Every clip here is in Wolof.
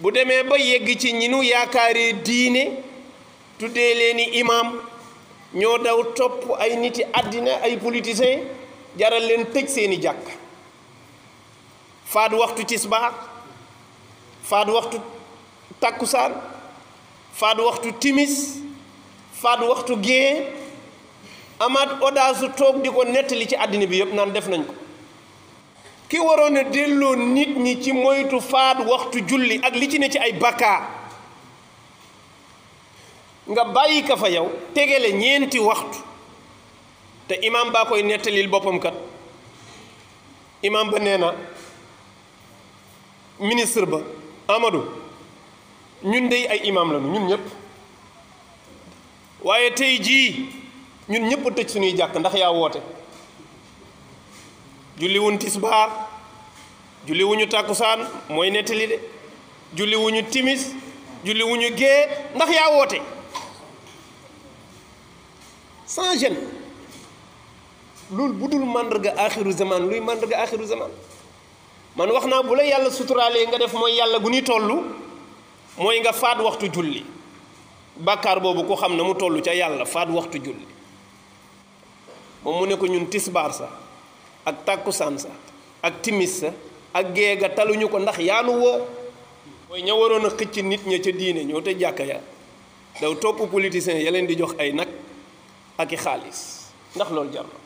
bu demee ba yegg ci ñi nu yaakaaree diine tuddee leeni imam ñoo daw topp ay niti àddina ay politiciens jaral leen tëj seeni jàkk faat waxtu tisbaar faat waxtu takkusaan faat waxtu timis faat waxtu gée amaat audace toog di ko nettali ci àddina bi yëpp naan def nañ ko ki waroon a delloo nit ñi ci moytu faat waxtu julli ak li ci ne ci ay bakkaar nga bàyyi ka fa yow tegele ñeenti waxtu te imam baa koy nettalil boppam kat imam ba nee na ministre ba Amadou ñun dey ay imam lañu ñun ñëpp waaye tey jii ñun ñëpp a tëj suñuy jàkk ndax yaa woote julli wuñ tisbaar julli wuñu tàkkusaan mooy nettali de julli wuñu timis julli wuñu gée ndax yaa woote sans gêne loolu bu dul màndarga axiru zaman luy màndarga axiru zaman man wax naa bu la yàlla suturaalee nga def mooy yàlla gu ni toll mooy nga faat waxtu julli bàkkaar boobu ko xam na mu toll ca yàlla faat waxtu julli moom mu ne ko ñun tisbaar sa ak tàkkusaan sa ak timis sa ak géega taluñu ko ndax yaanu woo mooy ña waroon a xëcc nit ña ca diine ñoo te jàkka ya daw topp politiciens ya leen di jox ay nag ak i xaalis ndax loolu jar na ko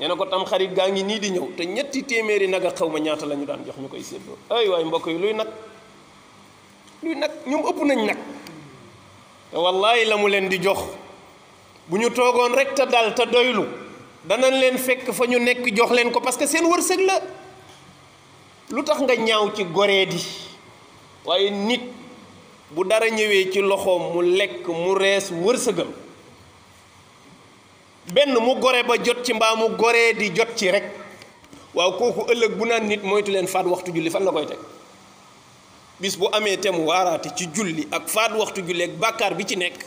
nee na ko tam xarit gaa ngi nii di ñëw te ñetti téeméeri nag ak xaw ma ñaata la ñu daan jox ñu koy séddoo ay waay mbokk yi luy nag ñoom ëpp nañ nag te wallaahi la mu leen di jox bu ñu toogoon rek te dal te doylu danañ leen fekk fa ñu nekk jox leen ko parce que seen wërsëg la lu tax nga ñaaw ci goree di waaye nit bu dara ñëwee ci loxoom mu lekk mu rees wërsëgam benn mu gore ba jot ci mbaa mu goree di jot ci rek waaw kooku ëllëg bu naan nit moytu leen faat waxtu julli fan la koy teg bis bu amee te mu waaraate ci julli ak faat waxtu julli ak bàkkaar bi ci nekk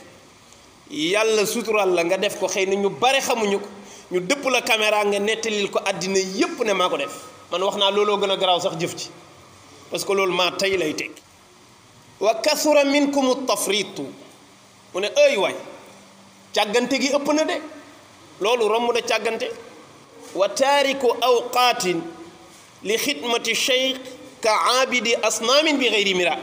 yàlla sutural la nga def ko xëy na ñu bare xamuñu ko ñu dëpp la caméra nga nettalil ko àddina yépp ne maa ko def man wax naa looloo gën a garaaw sax jëf ci parce que loolu maa tey lay teg wa kasura minkum tafritu mu ne ay waay càggante gi ëpp na de loolu romb na càggante wa taariku awqaatin li xidmati cheikh ka aabidi asnaamin bi xeyri mira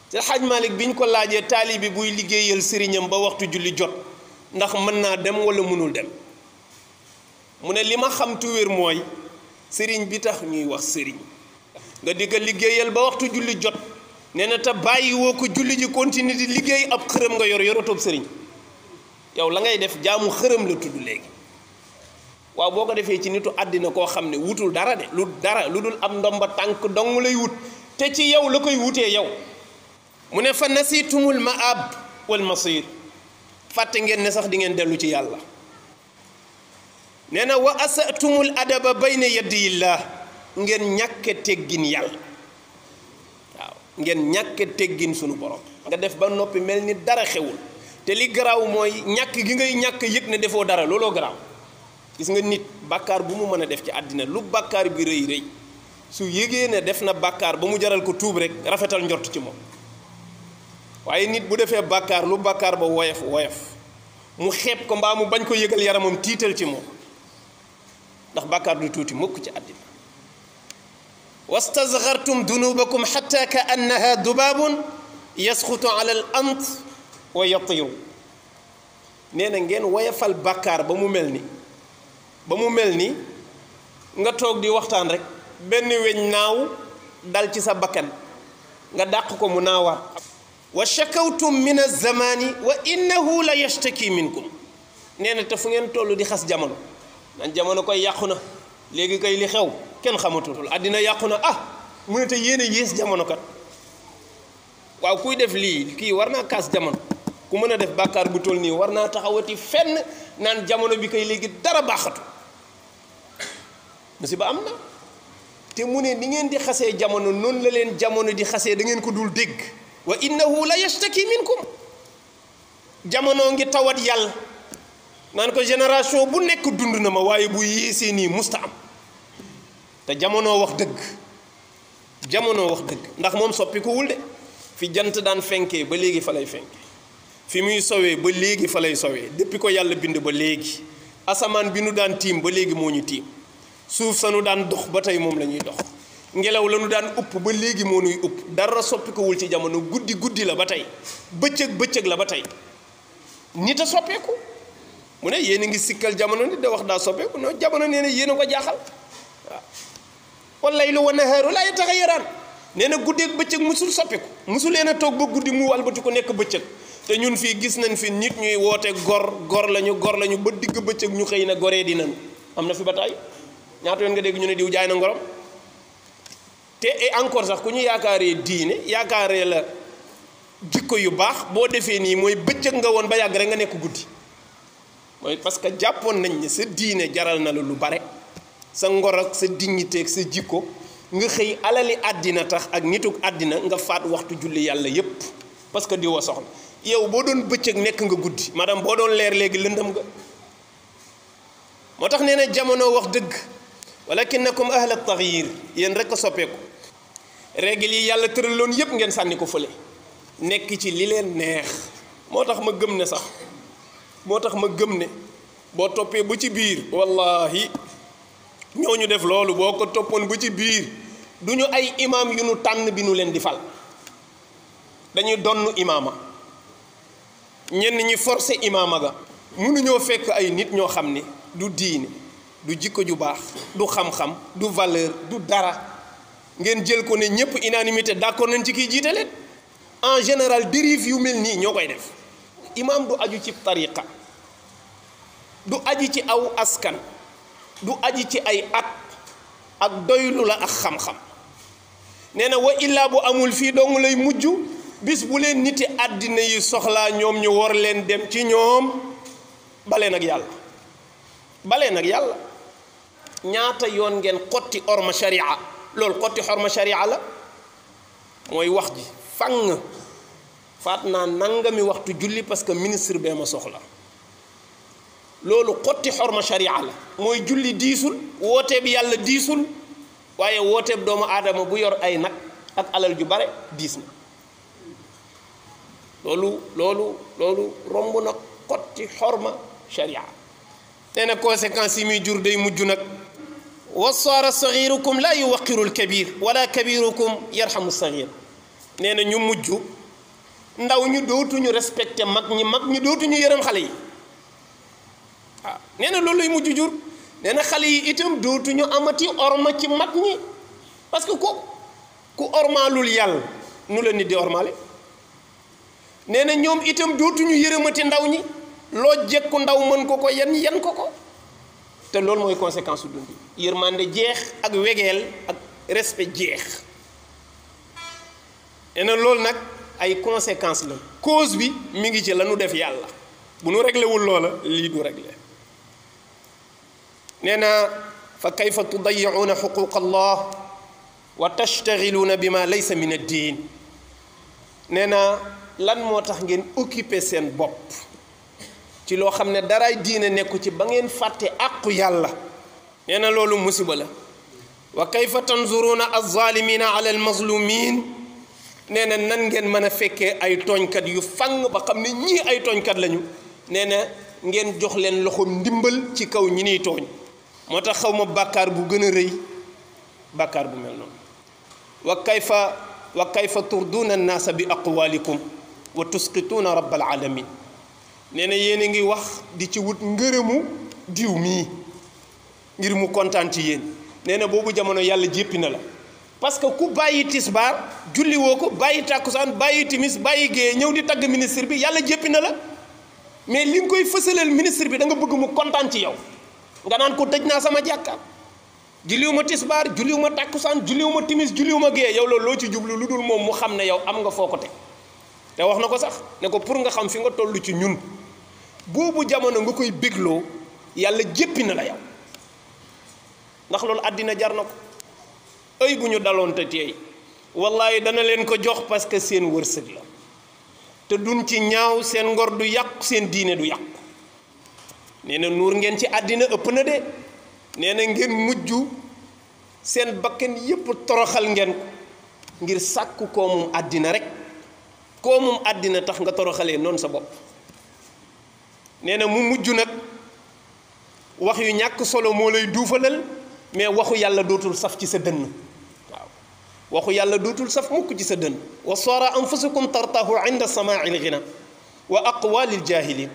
te xaj Malik bi ñu ko laajee taalibi buy liggéeyal sëriñam ba waxtu julli jot ndax mën naa dem wala mënul dem mu ne li ma xam tu wér mooy sëriñ bi tax ñuy wax sëriñ nga di ko liggéeyal ba waxtu julli jot nee na te bàyyi woo ko julli ji continue di liggéey ab xërëm nga yor yorotoob sëriñ yow la ngay def jaamu xërëm la tudd léegi waaw boo ko defee ci nitu àddina koo xam ne wutul dara de lu dul am ndomba tànk dong lay wut te ci yow la koy wutee yow mu ne fa nasitumul maab wal masir fàtte ngeen ne sax di ngeen dellu ci yàlla nee na wa asatumul adaba bayna yadiyillah ngeen ñàkke teggin yàlla waaw ngeen ñàkke teggin sunu borom nga def ba noppi mel ni dara xewul te li garaaw mooy ñàkk gi ngay ñàkk yëg ne defoo dara looloo garaaw gis nga nit bàkkaar bu mu mën a def ci àddina lu bàkkaar bi rëy rëy su yégee ne def na bàkkaar ba mu jaral ko tuub rek rafetal njort ci moom waaye nit bu defee bàkkaar lu bàkkaar ba woyof mu xeeb ko mbaa mu bañ ko yëgal yaramam tiital ci moom ndax bàkkaar du tuuti mukk ci àddina wastasgartum dunubakum xatta ka annaha dubaabun yasxutu ala al ant wa yatiru nee na ngeen woyofal bàkkaar ba mu mel ni nga toog di waxtaan rek benn weñ naaw dal ci sa bakkan nga dàq ko mu naawaat wa shakawtum min az-zamani wa innahu la yashtaki minkum nee na te fu ngeen toll di xas jamono nan jamono koy yàqu na léegi kay li xew kenn xamatutul àddina yàqu na mu ne te yéen a yées jamono kat waaw kuy def lii kii war naa kaas jamono ku mën a def bàkkaar bu toll nii war naa taxawati fenn naan jamono bi kay léegi dara baaxatu musiba am na te mu ne ni ngeen di xasee jamono noonu la leen jamono di xasee da ngeen ko dul dégg wa innahu la yashtaki minkum jamono ngi tawat yàlla naan ko génération bu nekk dund na ma waaye bu yéesee nii musta am te jamono wax dëgg jamono wax dëgg ndax moom soppikuwul de fi jant daan fenkee ba léegi fa lay fenke fi muy sowee ba léegi fa lay sowee depuis ko yàlla bind ba léegi asamaan bi nu daan tiim ba léegi moo ñu tiim suuf sa nu daan dox ba tey moom la ñuy dox ngelaw la nu daan upp ba léegi moo nuy upp dara soppikuwul ci jamono guddi guddi la ba tey bëccëg bëccëg la ba tey nit a soppeeku mu ne yéen a ngi sikkal jamono nit da wax daa soppeeku non jamono nee na yéen a ko jaaxal waaw wal laylu wa nahaaru laa yataxayyaraan nee na guddeeg bëccëg musul soppeeku musul leen a toog ba guddi mu walbati ko nekk bëccëg te ñun fii gis nañ fi nit ñuy woote gor lañu ba digg bëccëg ñu xëy na goree di nañ am na fi ba tey ñaata yoon nga dégg ñu ne diw jaay na ngorom te et encore sax ku ñu yaakaaree diine yaakaaree la jikko yu baax boo defee nii mooy bëccëg nga woon ba yàgg rek nga nekk guddi mooy parce que jàppoon nañ ne sa diine jaral na la lu bare sa ngor ak sa dignité ak sa jikko nga xëy alali àddina tax ak nituk àddina nga faat waxtu julli yàlla yépp parce que di woo soxla yow boo doon bëccëg nekk nga guddi madame boo doon leer léegi lëndëm nga moo tax nee na jamono wax dëgg walakinakum ahla taxyir yéen rek a soppeeku règle yi yàlla tëraloon yépp ngeen sànni ko fële nekk ci li leen neex moo tax ma gëm ne boo toppee bu ci biir wallahi ñooñu def loolu boo ko toppoon bu ci biir du ñu ay imaam yu nu tànn bi nu leen di fal dañuy donn imaama ñenn ñi forcé imaama ga mënuñoo fekk ay nit ñoo xam ne du diine du jikko ju baax du xam-xam du valeur du dara ngeen jël ko ne ñëpp unanimité d'accord nañ ci kiy jiite leen en général dérive yu mel nii ñoo koy def imaam du aju ci tariqa du aji ci aw askan du aji ci ay at ak doylu la ak xam-xam nee na wa illaa bu amul fii dong lay mujj bis bu leen niti àddina yi soxlaa ñoom ñu war leen dem ci ñoom baleen ak yàlla ñaata yoon ngeen xotti orma sharia loolu xotti orma sharia la mooy wax ji fang faat naa nangami waxtu julli parce que ministre bee ma soxla loolu xotti xorma sharia la mooy julli diisul wooteeb yàlla diisul waaye wooteeb doomu aadama bu yor ay nag ak alal ju bare diis na loolu romb na xotti xorma sharia nee na conséquences yi muy jur day mujj nag wa saara sagirukum laa yuwaqiru alkabir wala kabirukum yarhamu sagir nee na ñu mujj ndaw ñu dootuñu respecté mag ñi dootuñu yërëm xale yi waaw nee na loolu lay mujj jur nee na xale yi itam dootuñu amati orma ci mag ñi parce que ku ormaalul yàlla nu la nit di ormaale nee na ñoom itam dootuñu yërëmati ndaw ñi loo jekku ndaw mën ko ko yan ko te loolu mooy conséquence su dund yërmande jeex ak wegeel ak respect jeex nee na loolu nag ay conséquences la cause bi mi ngi ci la nu def yàlla bu nu réglé wul loola lii du réglé nee na fa kayfa tudayicuuna xuquq allah wa tashtagiluuna bi ma laysa min ad-diin nee na lan moo tax ngeen occupé seen bopp ci loo xam ne daraay diine nekku ci ba ngeen fàtte àqu yàlla nee na loolu musiba la wa kayfa tanzuruuna az-zaalimiina ala al-mazlumiin nee na nan ngeen mën a fekkee ay tooñkat yu fang ba xam ne ñii ay tooñkat lañu nee na ngeen jox leen loxoom ndimbal ci kaw ñi niy tooñ moo tax xaw ma bàkkaar bu gën a rëy bàkkaar bu mel noonu wa kayfa turduuna annaasa bi aqwaalikum wa tusqituuna rabbal alamin nee na yéen a ngi wax di ci wut ngërëmu diw mii ngir mu kontaan ci yéen nee na boobu jamono yàlla jéppi na la parce que ku bàyyi tisbaar julli woo ko bàyyi tàkkusaan bàyyi timis bàyyi géeye ñëw di tagg ministre bi yàlla jéppi na la mais li nga koy fësalal ministre bi da nga bëgg mu kontaan ci yow nga naan ko tëj naa sama jàkka julliwuma tisbaar julliwuma tàkkusaan julliwuma timis julliwuma géeye yow loolu loo ci jublu lu dul moom mu xam ne yow am nga foo ko teg te wax na ko sax ne ko pour nga xam fi nga toll ci ñun boobu jamono nga koy bégloo yàlla jéppi na la yow ndax loolu àddina jar na ko ay bu ñu daloon te tey wallahi dana leen ko jox parce que seen wërsëg la te duñ ci ñaaw seen ngor du yàqu seen diine du yàqu nee na nuur ngeen ci àddina ëpp na de nee na ngeen mujj seen bakkan yépp toroxal ngeen ko ngir sàkku koomum àddina rek koomum àddina tax nga toroxalee noonu sa bopp nee na mu mujj nag wax yu ñàkk solo moo lay duufalal mais waxu yàlla dootul saf ci sa dënn waaw waxu yàlla dootul saf mukk ci sa dënn wa sara anfusukum tartahu inda samaa'il ghina wa aqwalil jahilin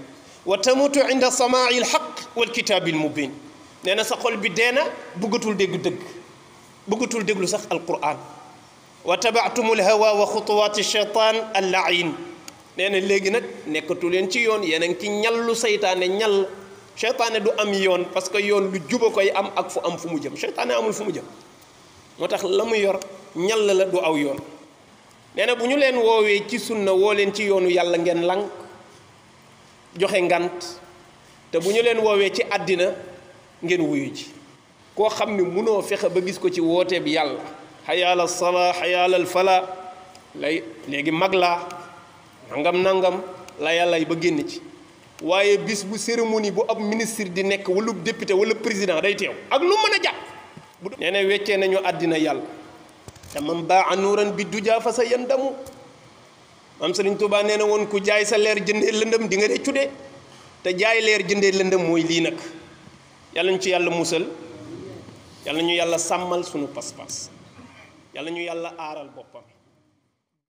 wa tamutu inda samaa'il haqq wal kitaabil mubin nee na sa xol bi dee na bëggatul dégg dëgg bëggatul déglu sax alquran wa tabaatumul hawa wa xutuwaati shaytaan al-la'iin nee na léegi nag nekkatu leen ci yoon yéen a ngi ci ñallu seytaane ñall seytaane du am yoon parce que yoon lu juba koy am ak fu am fu mu jëm seytaane amul fu mu jëm moo tax la mu yor ñall la du aw yoon nee na bu ñu leen woowee ci sunna woo leen ci yoonu yàlla ngeen lànk joxe ngant te bu ñu leen woowee ci àddina ngeen wuyu ji koo xam ni munoo fexe ba gis ko ci woote bi yàlla xayaala salaa xayaala falaa lay léegi mag laa nangam la yàlla ba génn ci waaye bis bu cérémonie bu ab ministre di nekk wala député wala président day teew ak lu mën a jàpp nee na weccee nañu àddina yàlla te man baa nuuran bi dujaa fa sa yandamu maam Sëriñ Tuubaa nee na woon ku jaay sa leer jëndee lëndëm di nga réccu de te jaay leer jëndee lëndëm mooy lii nag yàlla ñu ci yàlla musal yàlla ñu yàlla sàmmal sunu pas-pas yàlla ñu yàlla aaral boppam